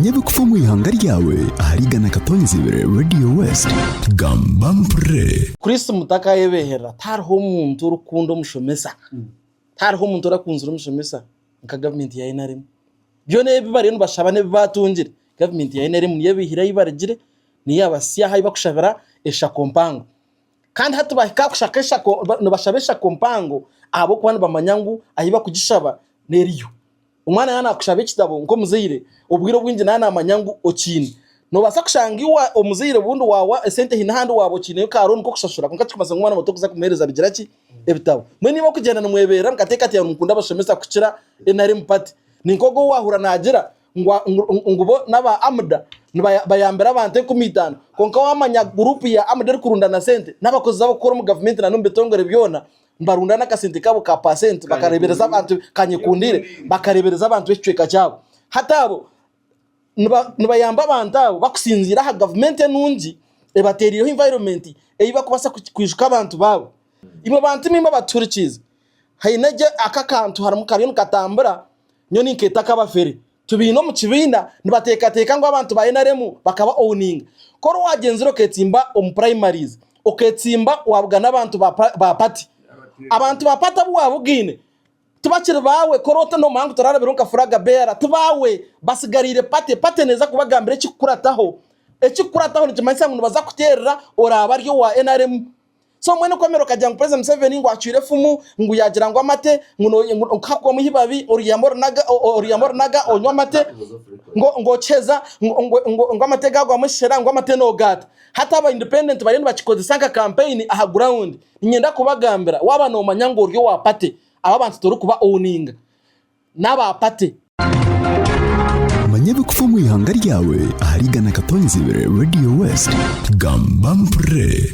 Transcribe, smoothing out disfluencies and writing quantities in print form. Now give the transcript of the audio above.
Manya ebirikufa omu ihanga ryawe ahari 100.2 Radio West. Gamba mpurire. Chris mutakayebeherera tihariho omuntu orikukunda omushomesa tihariho omuntu orakunzire omushomesa nka gavumenti ya NRM. Byona ebi bariyo nibashaba n'ebi baatungire gavumenti ya NRM niyo ebaihire ahu barugire niyo yabasya ahu bakushabira eshako mpango. Kandi hati bahika aha kushaka eshako nibashaba eshako mpango ahabw'okuba nibamanya ngu ahu bakugishaba n'eriyo. Omwana yaaba naakushaba ekitabo nk'omuzaire, obwire obwingi naaba naamanya ngu okiine. Noobaasa kushanga iwe omuzaire obundi waawa esente haine ahandi waaba okiineyo ka loan k'okushashura kwonka kirikumanyisa ngu omwana muto kuza kumuheereza bigira ki? Ebitabo. Mbwenu iwe okugyenda nimwebeerera mukateekateeka ngu nimukunda abashomesa kukira NRM party. Ni nk'ogwo ou waahurira naagira ngu ngu bo n'aba AMDA nibayambira abantu 50,000 kwonka waamanya guruupu ya AMDA erikurundana sente n'abakozi abakukora omu gavumenti na n'omu bitongore byona nibarundana akasente kaabo ka paasenti bakareebereza abantu kanyekundire bakareebereza abantu b'ekicweka kyabo. Hati abo nibayamba abantu abo bakusinziira aha gavumenti enungi ebateereireho environment ei bakubaasa kwijuka abantu baabo. Imwe bantu imwe abatuhurikiize, haine gye aka akantu harimu kariyo nikatambura nyowe ninkeeta ak'abafere. Tubaine omu kibiina nibateekateeka ngu abantu ba nrm bakaba owninga. Ku ori waagyenzire okeetsimba omu primaries, okeetsimba waabugana abantu ba party, abantu ba party abu waabugaine tibakiri baawe, ku ori noomanya ngu torarabireho nka flag bearer, ti baawe, batsigariire party. Party neeza kubagambira ekikukurataho. Ekikukurataho nikimanyisa ngu nibaza kuteerera oraabe ari owa nrm. So mbwenu okwemera okagira ngu President Museveni ngu acwire efumu ngu yagira ngu amate ngu no ngu hakubamu eibabi oriihamu orinaga oriihamu orinaga onywe amate ngu ngu okiheza ngu ngu ngu ngu amate gagwamu eshera ngu amate nogaata. Hati aba independent bariyo nibakikozesa nka campaign aha ground. Niinyenda kubagambira waaba nomanya ngu ori owa party abo abantu torikuba owninga n'aba party. Manya ebirikufa omu ihanga ryawe ahari 100.2 Radio West. Gamba mpurire.